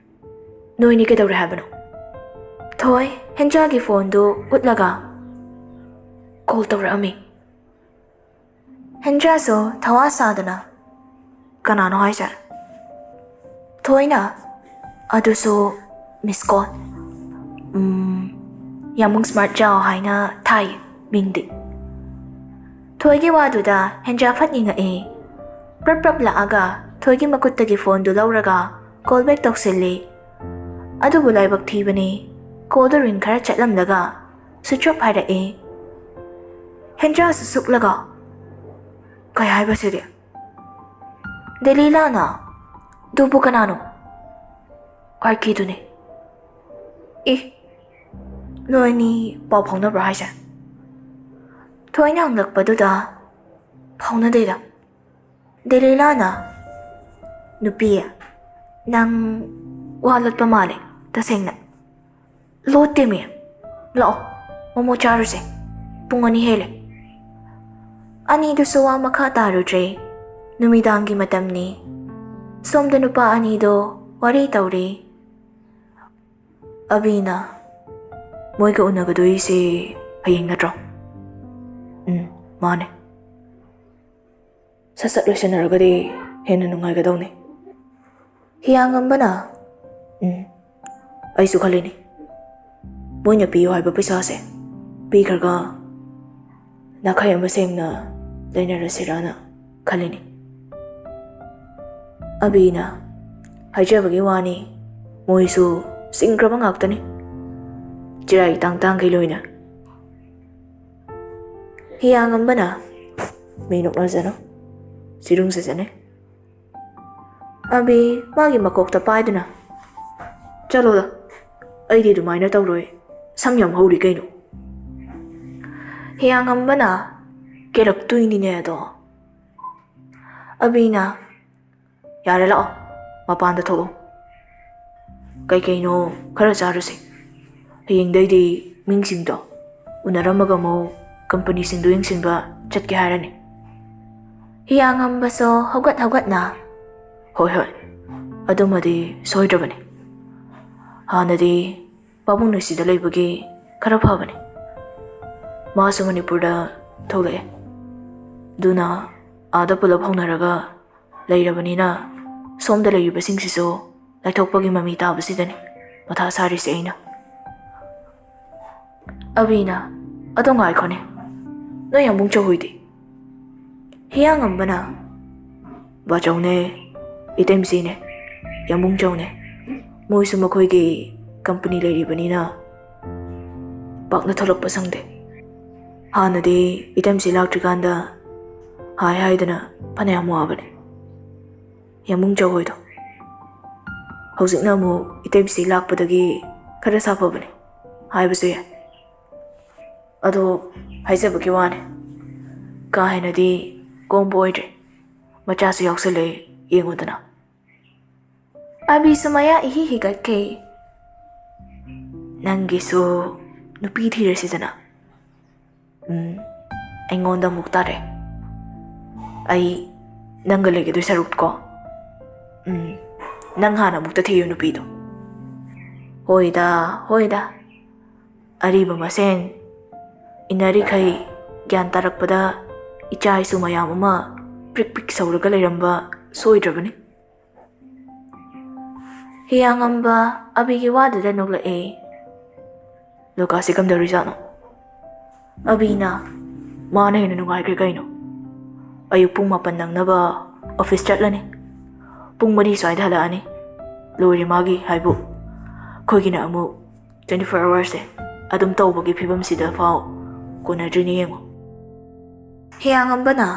"ꯅꯣꯏꯅꯤ ꯀꯩꯗꯧꯔꯦ ꯍꯥꯏꯕꯅꯣ?" ꯊꯣꯏ ꯍꯦꯟꯖꯥꯒꯤ ꯐꯣꯟꯗꯨ ꯎꯠꯂꯒ, "ꯀꯣꯜ ꯇꯧꯔꯛꯑꯝꯃꯤ꯫" ꯍꯦꯟꯖꯥꯁꯨ ꯊꯋꯥ ꯁꯥꯗꯅ, "ꯀꯅꯥꯅꯣ ꯍꯥꯏꯁꯦ?" ꯊꯣꯏꯅ, "ꯑꯗꯨꯁꯨ ꯃꯤꯁ ꯀꯣꯜ꯫ ꯎꯝ, ꯌꯥꯝꯕꯨꯡ ꯁ꯭ꯃꯥꯔꯠ ꯖꯥꯎ ꯍꯥꯏꯅ ꯊꯥꯏ꯫ ꯃꯤꯡꯗꯤ꯫ ꯊꯣꯏꯒꯤ ꯋꯥꯗꯨꯗ ꯍꯦꯟꯖꯥ ꯐꯠ ꯌꯦꯡꯉꯛꯑꯦ꯫ ꯄ꯭ꯔꯞ ꯄ꯭ꯔꯞ ꯂꯥꯛꯑꯒ ꯊꯣꯏꯒꯤ ꯃꯈꯨꯠꯇꯒꯤ ꯐꯣꯟꯗꯨ ꯂꯧꯔꯒ ꯀꯣꯜ ꯕꯦꯛ ꯇꯧꯁꯤꯜꯂꯦ꯫ ꯑꯗꯨꯕꯨ ꯂꯥꯏꯕꯛ ꯊꯤꯕꯅꯤ, ꯀꯣꯜꯗꯨ ꯔꯤꯡ ꯈꯔ ꯆꯠꯂꯝꯂꯒ ꯁ꯭ꯋꯤꯆ ꯑꯣꯐ ꯍꯥꯏꯔꯛꯑꯦ꯫ ꯍꯦꯟꯖꯥꯁꯨ ꯁꯨꯛꯂꯒ, "ꯀꯩ ꯍꯥꯏꯕ ꯁꯤꯗꯤ? ꯗꯦꯂꯤꯂꯥꯅ? ꯑꯗꯨꯕꯨ ꯀꯅꯥꯅꯣ?" "ꯑꯥꯔꯀꯦꯗꯨꯅꯦ꯫" "ꯑꯦ, ꯅꯣꯏ ꯑꯅꯤ ꯄꯥꯎ ꯐꯥꯎꯅꯕ꯭ꯔꯣ ꯍꯥꯏꯁꯦ?" ꯊꯣꯏꯅ ꯍꯪꯂꯛꯄꯗꯨꯗ, "ꯐꯥꯎꯅꯗꯦꯗ꯫" ꯗꯦꯂꯤꯂꯥꯅ, "ꯅꯨꯄꯤ, ꯅꯪ ꯋꯥ ꯂꯣꯠꯄ ꯃꯥꯜꯂꯦ, ꯇꯁꯦꯡꯅ꯫" "ꯂꯣꯠꯇꯦꯃꯤ꯫ ꯂꯥꯛꯑꯣ, ꯃꯣꯃꯣ ꯆꯥꯔꯨꯁꯦ꯫ ꯄꯨꯡ ꯑꯅꯤ ꯍꯦꯜꯂꯦ꯫" ꯑꯅꯤꯗꯨꯁꯨ ꯋꯥ ꯃꯈꯥ ꯇꯥꯔꯨꯗ꯭ꯔꯦ꯫ ꯅꯨꯃꯤꯗꯥꯡꯒꯤ ꯃꯇꯝꯅꯤ꯫ ꯁꯣꯝꯗ ꯅꯨꯄꯥ ꯑꯅꯤꯗꯣ ꯋꯥꯔꯤ ꯇꯧꯔꯤ꯫ ꯑꯕꯤꯅ, "ꯃꯣꯏꯒ ꯎꯅꯒꯗꯣꯏꯁꯦ ꯍꯌꯦꯡ ꯅꯠꯇ꯭ꯔꯣ?" "ꯎꯝ, ꯃꯥꯅꯦ꯫ ꯁꯠ ꯁꯠ ꯂꯣꯏꯁꯤꯟꯅꯔꯒꯗꯤ ꯍꯦꯟꯅ ꯅꯨꯡꯉꯥꯏꯒꯗꯧꯅꯦ꯫" ꯍꯤꯌꯥꯡꯉꯝꯕꯅ, "ꯎꯝ, ꯑꯩꯁꯨ ꯈꯜꯂꯤꯅꯤ꯫ ꯃꯣꯏꯅ ꯄꯤꯌꯨ ꯍꯥꯏꯕ ꯄꯩꯁꯥꯁꯦ ꯄꯤꯈ꯭ꯔꯒ ꯅꯥꯈꯩ ꯑꯃ ꯁꯦꯡꯅ ꯂꯩꯅꯔꯁꯤꯔꯥꯅ ꯈꯜꯂꯤꯅꯤ꯫" ꯑꯕꯤꯅ, "ꯍꯥꯏꯖꯕꯒꯤ ꯋꯥꯅꯤ, ꯃꯣꯏꯁꯨ ꯁꯤꯡꯈ꯭ꯔꯕ ꯉꯥꯛꯇꯅꯤ, ꯆꯤꯔꯥꯏ ꯇꯥꯡ ꯇꯥꯡꯈꯩ ꯂꯣꯏꯅ꯫" ꯍꯤꯌꯥꯡꯉꯝꯕꯅ, "ꯃꯤ ꯅꯣꯛꯅꯖꯅꯨ, ꯁꯤꯔꯨꯝ ꯁꯤꯖꯅꯦ꯫" ꯑꯕꯤ ꯃꯥꯒꯤ ꯃꯀꯣꯛꯇ ꯄꯥꯏꯗꯨꯅ, "ꯆꯠꯂꯣꯗ, ꯑꯩꯗꯤ ꯑꯗꯨꯃꯥꯏꯅ ꯇꯧꯔꯣꯏ, ꯁꯝ ꯌꯥꯝ ꯍꯧꯔꯤ ꯀꯩꯅꯣ꯫" ꯍꯤꯌꯥꯡꯉꯝꯕꯅ, "ꯀꯦꯜꯂꯛꯇꯣꯏꯅꯤꯅꯦ ꯑꯗꯣ꯫" ꯑꯕꯤꯅ, "ꯌꯥꯔꯦ, ꯂꯥꯛꯑꯣ, ꯃꯄꯥꯟꯗ ꯊꯣꯛꯑꯣ, ꯀꯩꯀꯩꯅꯣ ꯈꯔ ꯆꯥꯔꯨꯁꯦ꯫ ꯍꯌꯦꯡꯗꯩꯗꯤ ꯃꯤꯁꯤꯡꯗꯣ ꯎꯅꯔꯝꯃꯒ ꯑꯃꯨꯛ ꯀꯝꯄꯅꯤꯁꯤꯡꯗꯣ ꯌꯦꯡꯁꯤꯟꯕ ꯆꯠꯀꯦ ꯍꯥꯏꯔꯅꯤ꯫" ꯍꯤꯌꯥꯡꯉꯝꯕꯁꯨ ꯍꯧꯒꯠ ꯍꯧꯒꯠꯅ, "ꯍꯣꯏ, ꯍꯣꯏ, ꯑꯗꯨꯃꯗꯤ ꯁꯣꯏꯗ꯭ꯔꯕꯅꯤ꯫ ꯍꯥꯟꯅꯗꯤ ꯄꯥꯕꯨꯡ ꯅꯨꯡꯁꯤꯗ ꯂꯩꯕꯒꯤ ꯈꯔ ꯐꯕꯅꯤ꯫ ꯃꯥꯁꯨ ꯃꯅꯤꯄꯨꯔꯗ ꯊꯣꯛꯂꯛꯑꯦ꯫ ꯑꯗꯨꯅ ꯑꯥꯗ ꯄꯨꯂꯞ ꯍꯧꯅꯔꯒ ꯂꯩꯔꯕꯅꯤꯅ ꯁꯣꯝꯗ ꯂꯩꯔꯤꯕꯁꯤꯡꯁꯤꯁꯨ ꯂꯥꯏꯊꯣꯛꯄꯒꯤ ꯃꯃꯤ ꯇꯥꯕꯁꯤꯗꯅꯤ ꯃꯊꯥ ꯁꯥꯔꯤꯁꯦ ꯑꯩꯅ꯫" ꯑꯕꯤꯅ, ꯑꯗꯣ ꯉꯥꯏꯈꯣꯅꯦ, ꯅꯣꯏ ꯌꯥꯝꯕꯨꯡ ꯆꯧꯍꯣꯏꯗꯤ? ꯍꯤꯌꯥꯡꯉꯝꯕꯅ, "ꯕꯥꯆꯧꯅꯦ, ꯏꯇꯩꯃꯆꯦꯅꯦ, ꯌꯥꯝꯕꯨꯡ ꯆꯧꯅꯦ, ꯃꯣꯏꯁꯨ ꯃꯈꯣꯏꯒꯤ ꯀꯝꯄꯅꯤ ꯂꯩꯔꯤꯕꯅꯤꯅ ꯄꯥꯛꯅ ꯊꯣꯛꯂꯛꯄ ꯁꯪꯗꯦ꯫ ꯍꯥꯟꯅꯗꯤ ꯏꯇꯩꯃꯆꯦ ꯂꯥꯛꯇ꯭ꯔꯤꯀꯥꯟꯗ ꯍꯥꯏ ꯍꯥꯏꯗꯅ ꯐꯅꯌꯥꯝ ꯋꯥꯕꯅꯦ ꯌꯥꯝꯕꯨꯡ ꯆꯧꯍꯣꯏꯗꯣ꯫ ꯍꯧꯖꯤꯛꯅ ꯑꯃꯨꯛ ꯏꯇꯩꯃꯆꯦ ꯂꯥꯛꯄꯗꯒꯤ ꯈꯔ ꯁꯥꯐꯕꯅꯦ ꯍꯥꯏꯕꯁꯨ ꯌꯥꯏ꯫ ꯑꯗꯣ ꯍꯥꯏꯖꯕꯒꯤ ꯋꯥꯅꯦ, ꯀꯥ ꯍꯦꯟꯅꯗꯤ ꯀꯣꯝꯕ ꯑꯣꯏꯗ꯭ꯔꯦ꯫ ꯃꯆꯥꯁꯨ ꯌꯥꯎꯁꯜꯂꯦ, ꯌꯦꯡꯉꯨꯗꯅ꯫" ꯑꯕꯤꯁꯨ ꯃꯌꯥ ꯏꯍꯤ ꯍꯤꯒꯠꯈꯩ, "ꯅꯪꯒꯤꯁꯨ ꯅꯨꯄꯤ ꯊꯤꯔꯁꯤꯗꯅ꯫ ꯎꯝ, ꯑꯩꯉꯣꯟꯗ ꯑꯃꯨꯛ ꯇꯥꯔꯦ꯫ ꯑꯩ ꯅꯪꯒ ꯂꯩꯒꯗꯣꯏ ꯁꯔꯨꯛꯀꯣ, ꯎꯝ, ꯅꯪ ꯍꯥꯟꯅ ꯑꯃꯨꯛꯇ ꯊꯤꯌꯨ ꯅꯨꯄꯤꯗꯣ꯫" "ꯍꯣꯏꯗ, ꯍꯣꯏꯗ, ꯑꯔꯤꯕ ꯃꯁꯦꯟ ꯏꯟꯅꯔꯤꯈꯩ ꯒ꯭ꯌꯥꯟ ꯇꯥꯔꯛꯄꯗ ꯏꯆꯥ ꯏꯁꯨ ꯃꯌꯥꯝ ꯑꯃ ꯄ꯭ꯔꯤꯛ ꯄ꯭ꯔꯤꯛ ꯁꯧꯔꯒ ꯂꯩꯔꯝꯕ ꯁꯣꯏꯗ꯭ꯔꯕꯅꯤ꯫" ꯍꯤꯌꯥꯡꯉꯝꯕ ꯑꯕꯤꯒꯤ ꯋꯥꯗꯨꯗ ꯅꯣꯛꯂꯛꯑꯦ꯫ "ꯂꯨꯀꯥꯁꯁꯤ ꯀꯝꯗꯧꯔꯤꯖꯥꯠꯅꯣ?" ꯑꯕꯤꯅ, "ꯃꯥꯅ ꯍꯦꯟꯅ ꯅꯨꯡꯉꯥꯏꯈ꯭ꯔꯦ ꯀꯩꯅꯣ꯫ ꯑꯌꯨꯛ ꯄꯨꯡ ꯃꯥꯄꯟ ꯅꯪꯅꯕ ꯑꯣꯐꯤꯁ ꯆꯠꯂꯅꯤ, ꯄꯨꯡ ꯃꯔꯤ ꯁ꯭ꯋꯥꯏꯗ ꯍꯜꯂꯛꯑꯅꯤ꯫ ꯂꯣꯏꯔꯦ ꯃꯥꯒꯤ ꯍꯥꯏꯕꯨ꯫ ꯑꯩꯈꯣꯏꯒꯤꯅ ꯑꯃꯨꯛ twenty four hours ꯁꯦ ꯑꯗꯨꯝ ꯇꯧꯕꯒꯤ ꯐꯤꯕꯝꯁꯤꯗ ꯐꯥꯎ ꯀꯣꯟꯅꯗ꯭ꯔꯤꯅꯦ ꯌꯦꯡꯉꯣ꯫" ꯍꯤꯌꯥꯡꯉꯝꯕꯅ,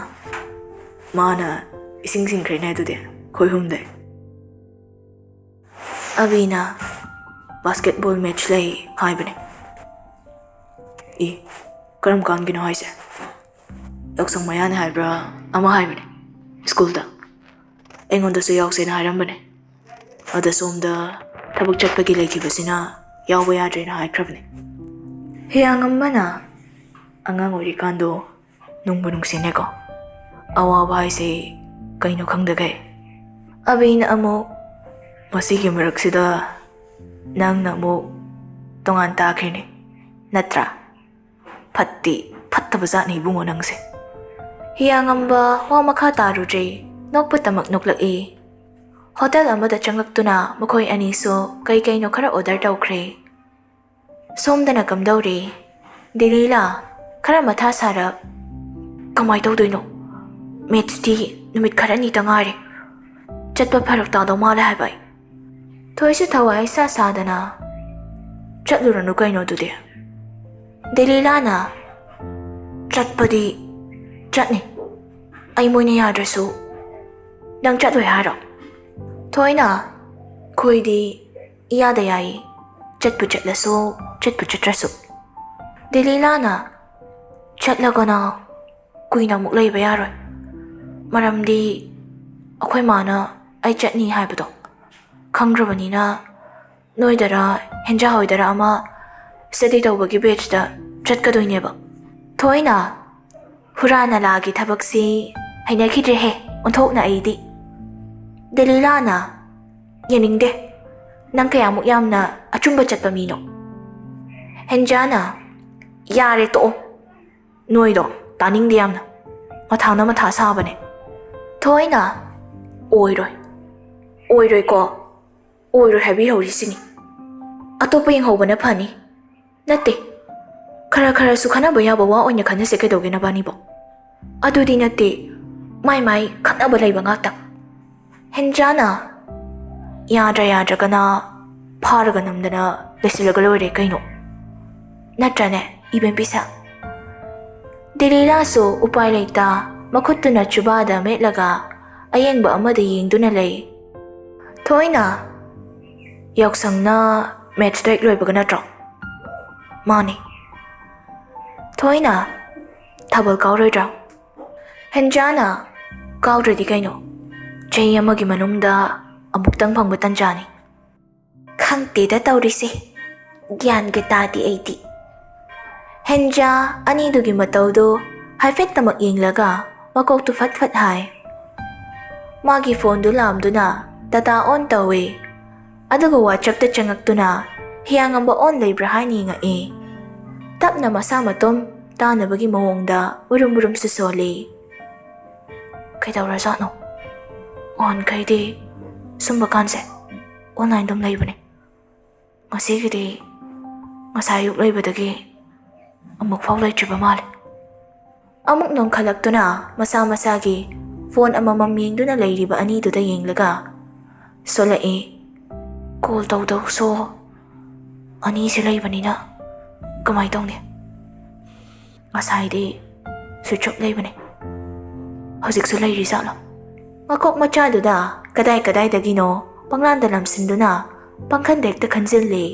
"ꯃꯥꯅ ꯏꯁꯤꯡ ꯁꯤꯡꯈ꯭ꯔꯦꯅꯦ ꯑꯗꯨꯗꯤ, ꯑꯩꯈꯣꯏ ꯑꯍꯨꯝꯗꯩ꯫" ꯑꯕꯤꯅ, "ꯕꯥꯁꯀꯦꯠꯕꯣꯜ ꯃꯦꯠꯆ ꯂꯩ ꯍꯥꯏꯕꯅꯦ꯫" "ꯏ, ꯀꯔꯝ ꯀꯥꯟꯒꯤꯅꯣ ꯍꯥꯏꯁꯦ?" "ꯌꯥꯎꯁꯪ ꯃꯌꯥꯅꯤ ꯍꯥꯏꯕ꯭ꯔꯥ ꯑꯃ ꯍꯥꯏꯕꯅꯦ, ꯁ꯭ꯀꯨꯜꯗ꯫ ꯑꯩꯉꯣꯟꯗꯁꯨ ꯌꯥꯎꯁꯦꯅ ꯍꯥꯏꯔꯝꯕꯅꯦ꯫ ꯑꯗ ꯁꯣꯝꯗ ꯊꯕꯛ ꯆꯠꯄꯒꯤ ꯂꯩꯈꯤꯕꯁꯤꯅ ꯌꯥꯎꯕ ꯌꯥꯗ꯭ꯔꯦꯅ ꯍꯥꯏꯈ꯭ꯔꯕꯅꯦ꯫" ꯍꯤꯌꯥꯡꯉꯝꯕꯅ, "ꯑꯉꯥꯡ ꯑꯣꯏꯔꯤꯀꯥꯟꯗꯣ ꯅꯨꯡꯕꯨ ꯅꯨꯡꯁꯤꯅꯦꯀꯣ꯫ ꯑꯋꯥꯕ ꯍꯥꯏꯁꯦ ꯀꯩꯅꯣ ꯈꯪꯗꯈꯩ꯫" ꯑꯕꯤꯅ ꯑꯃꯨꯛ, "ꯃꯁꯤꯒꯤ ꯃꯔꯛꯁꯤꯗ ꯅꯪꯅ ꯑꯃꯨꯛ ꯇꯣꯉꯥꯟ ꯇꯥꯈ꯭ꯔꯦꯅꯦ, ꯅꯠꯇ꯭ꯔꯥ? ꯐꯠꯇꯤ ꯐꯠꯇꯕ ꯖꯥꯠꯅꯤ ꯏꯕꯨꯡꯉꯣ ꯅꯪꯁꯦ꯫" ꯍꯤꯌꯥꯡꯉꯝꯕ ꯋꯥ ꯃꯈꯥ ꯇꯥꯔꯨꯗ꯭ꯔꯦ, ꯅꯣꯛꯄꯇꯃꯛ ꯅꯣꯛꯂꯛꯏ꯫ ꯍꯣꯇꯦꯜ ꯑꯃꯗ ꯆꯪꯂꯛꯇꯨꯅ ꯃꯈꯣꯏ ꯑꯅꯤꯁꯨ ꯀꯩ ꯀꯩꯅꯣ ꯈꯔ ꯑꯣꯔꯗꯔ ꯇꯧꯈ꯭ꯔꯦ꯫ "ꯁꯣꯝꯗꯅ ꯀꯝꯗꯧꯔꯤ?" ꯗꯦꯂꯤꯂꯥ, ꯈꯔ ꯃꯊꯥ ꯁꯥꯔꯛ꯫ ꯀꯃꯥꯏ ꯇꯧꯗꯣꯏꯅꯣ? ꯃꯦꯠꯁꯇꯤ ꯅꯨꯃꯤꯠ ꯈꯔꯅꯤꯇ ꯉꯥꯏꯔꯦ꯫ ꯆꯠꯄ ꯐꯔꯛ ꯇꯥꯗꯧ ꯃꯥꯜꯂꯦ ꯍꯥꯏꯕ ꯑꯩ꯫ ꯊꯣꯏꯁꯨ ꯊꯋꯥꯏ ꯏꯁꯥ ꯁꯥꯗꯅ, "ꯆꯠꯂꯨꯔꯅꯨ ꯀꯩꯅꯣ ꯑꯗꯨꯗꯤ?" ꯗꯦꯂꯤꯂꯥꯅ, "ꯆꯠꯄꯗꯤ ꯆꯠꯅꯤ꯫ ꯑꯩ ꯃꯣꯏꯅ ꯌꯥꯗ꯭ꯔꯁꯨ ꯅꯪ ꯆꯠꯂꯣꯏ ꯍꯥꯏꯔꯣ?" ꯊꯣꯏꯅ, "ꯑꯩꯈꯣꯏꯗꯤ ꯏꯌꯥꯗ ꯌꯥꯏ, ꯆꯠꯄꯨ ꯆꯠꯂꯁꯨ, ꯆꯠꯄꯨ ꯆꯠꯇ꯭ꯔꯁꯨ꯫" ꯗꯦꯂꯤꯂꯥꯅ, "ꯆꯠꯂꯒꯅ ꯀꯨꯏꯅ ꯑꯃꯨꯛ ꯂꯩꯕ ꯌꯥꯔꯣꯏ꯫ ꯃꯔꯝꯗꯤ ꯑꯩꯈꯣꯏ ꯃꯥꯅ ꯑꯩ ꯆꯠꯅꯤ ꯍꯥꯏꯕꯗꯣ ꯈꯪꯈ꯭ꯔꯕꯅꯤꯅ, ꯅꯣꯏꯗꯔ ꯍꯦꯟꯖꯥ ꯍꯣꯏꯗꯔ ꯑꯃ ꯁ꯭ꯇꯗꯤ ꯇꯧꯕꯒꯤ ꯕꯦꯠꯁꯇ ꯆꯠꯀꯗꯣꯏꯅꯦꯕ꯫" ꯊꯣꯏꯅ, "ꯍꯨꯔꯥ ꯅꯂꯥꯒꯤ ꯊꯕꯛꯁꯤ ꯍꯩꯅꯈꯤꯗ꯭ꯔꯦꯍꯦ, ꯑꯣꯟꯊꯣꯛꯅ ꯑꯩꯗꯤ꯫" ꯗꯦꯂꯤꯂꯥꯅ, "ꯌꯥꯅꯤꯡꯗꯦ꯫ ꯅꯪ ꯀꯌꯥꯃꯨꯛ ꯌꯥꯝꯅ ꯑꯆꯨꯝꯕ ꯆꯠꯄ ꯃꯤꯅꯣ?" ꯍꯦꯟꯖꯥꯅ, "ꯌꯥꯔꯦ ꯇꯣꯛꯑꯣ꯫ ꯅꯣꯏꯗꯣ ꯇꯥꯅꯤꯡꯗꯦ ꯌꯥꯝꯅ꯫ ꯃꯊꯥꯅ ꯃꯊꯥ ꯁꯥꯕꯅꯦ꯫" ꯊꯣꯏꯅ, "ꯑꯣꯏꯔꯣꯏ꯫ ꯑꯣꯏꯔꯣꯏꯀꯣ꯫ ꯑꯣꯏꯔꯣꯏ ꯍꯥꯏꯕꯤꯍꯧꯔꯤꯁꯤꯅꯤ꯫ ꯑꯇꯣꯞꯄ ꯌꯦꯡꯍꯧꯕꯅ ꯐꯅꯤ꯫" "ꯅꯠꯇꯦ꯫ ꯈꯔ ꯈꯔꯁꯨ ꯈꯟꯅꯕ ꯌꯥꯕ ꯋꯥ ꯑꯣꯏꯅ ꯈꯟꯅꯁꯦ ꯀꯩꯗꯧꯒꯦ ꯅꯕꯥꯅꯤꯕꯣ?" "ꯑꯗꯨꯗꯤ ꯅꯠꯇꯦ꯫ ꯃꯥꯏ ꯃꯥꯏ ꯈꯠꯅꯕ ꯂꯩꯕ ꯉꯥꯛꯇ꯫" ꯍꯦꯟꯖꯥꯅ, "ꯌꯥꯗ꯭ꯔ ꯌꯥꯗ꯭ꯔꯒꯅ ꯐꯥꯔꯒ ꯅꯝꯗꯅ ꯂꯩꯁꯤꯜꯂꯒ ꯂꯣꯏꯔꯦ ꯀꯩꯅꯣ꯫ ꯅꯠꯇ꯭ꯔꯅꯦ, ꯏꯕꯦꯝ ꯄꯤꯁꯛ?" ꯗꯦꯂꯤꯂꯥꯁꯨ ꯎꯄꯥꯏ ꯂꯩꯇ ꯃꯈꯨꯠꯇꯨꯅ ꯆꯨꯕꯥꯗ ꯃꯦꯠꯂꯒ ꯑꯌꯦꯡꯕ ꯑꯃꯗ ꯌꯦꯡꯗꯨꯅ ꯂꯩ꯫ ꯊꯣꯏꯅ, "ꯌꯥꯎꯁꯪꯅ ꯃꯦꯠꯁ ꯇꯦꯛ ꯂꯣꯏꯕꯒ ꯅꯠꯇ꯭ꯔꯣ?" "ꯃꯥꯅꯤ꯫" ꯊꯣꯏꯅ, "ꯊꯥꯕꯜ ꯀꯥꯎꯔꯣꯏꯗ꯭ꯔꯣ?" ꯍꯦꯟꯖꯥꯅ, "ꯀꯥꯎꯗ꯭ꯔꯗꯤ ꯀꯩꯅꯣ? ꯆꯍꯤ ꯑꯃꯒꯤ ꯃꯅꯨꯡꯗ ꯑꯃꯨꯛꯇꯪ ꯐꯪꯕ ꯇꯟꯖꯥꯅꯤ꯫" "ꯈꯪꯗꯦꯗ ꯇꯧꯔꯤꯁꯦ, ꯒ꯭ꯌꯥꯟꯒ ꯇꯥꯗꯦ ꯑꯩꯗꯤ꯫" ꯍꯦꯟꯖꯥ ꯑꯅꯤꯗꯨꯒꯤ ꯃꯇꯧꯗꯨ ꯍꯥꯏꯐꯦꯠꯇꯃꯛ ꯌꯦꯡꯂꯒ ꯃꯀꯣꯛꯇꯨ ꯐꯠ ꯐꯠ ꯍꯥꯏ꯫ ꯃꯥꯒꯤ ꯐꯣꯟꯗꯨ ꯂꯥꯝꯗꯨꯅ ꯗꯇꯥ ꯑꯣꯟ ꯇꯧꯏ꯫ ꯑꯗꯨꯒ ꯋꯥꯆꯞꯇ ꯆꯪꯉꯛꯇꯨꯅ ꯍꯤꯌꯥꯡꯉꯝꯕ ꯑꯣꯟ ꯂꯩꯕ꯭ꯔꯥ ꯍꯥꯏꯅ ꯌꯦꯡꯉꯛꯏ꯫ ꯇꯞꯅ ꯃꯁꯥ ꯃꯇꯣꯝ ꯇꯥꯅꯕꯒꯤ ꯃꯑꯣꯡꯗ ꯎꯔꯨꯝ ꯎꯔꯨꯝꯁꯨ ꯁꯣꯜꯂꯤ꯫ "ꯀꯩꯗꯧꯔꯖꯥꯠꯅꯣ? ꯑꯣꯟꯈꯩꯗꯤ ꯁꯨꯝꯕ ꯀꯥꯟꯁꯦ ꯑꯣꯟꯂꯥꯏꯟ ꯑꯗꯨꯝ ꯂꯩꯕꯅꯦ꯫ ꯉꯁꯤꯒꯤꯗꯤ ꯉꯁꯥꯏ ꯑꯌꯨꯛ ꯂꯩꯕꯗꯒꯤ ꯑꯃꯨꯛꯐꯥꯎ ꯂꯩꯇ꯭ꯔꯤꯕ ꯃꯥꯜꯂꯦ꯫ ꯑꯃꯨꯛ ꯅꯣꯡꯈꯠꯂꯛꯇꯨꯅ ꯃꯁꯥ ꯃꯁꯥꯒꯤ ꯐꯣꯟ ꯑꯃꯃꯝ ꯌꯦꯡꯗꯨꯅ ꯂꯩꯔꯤꯕ ꯑꯅꯤꯗꯨꯗ ꯌꯦꯡꯂꯒ ꯁꯣꯜꯂꯛꯏ꯫ ꯀꯣꯜ ꯇꯧꯗꯧꯁꯨ ꯑꯅꯤꯁꯦ ꯂꯩꯕꯅꯤꯅ ꯀꯃꯥꯏ ꯇꯧꯅꯤ? ꯉꯁꯥꯏꯗꯤ ꯁ꯭ꯋꯤꯆ ꯑꯣꯐ ꯂꯩꯕꯅꯦ, ꯍꯧꯖꯤꯛꯁꯨ ꯂꯩꯔꯤ ꯖꯥꯠꯂꯣ? ꯃꯀꯣꯛ ꯃꯆꯥꯗꯨꯗ ꯀꯗꯥꯏ ꯀꯗꯥꯏꯗꯒꯤꯅꯣ ꯄꯪꯂꯥꯟꯗ ꯂꯝꯁꯤꯟꯗꯨꯅ ꯄꯪꯈꯟꯗ ꯍꯦꯛꯇ ꯈꯟꯖꯤꯜꯂꯤ꯫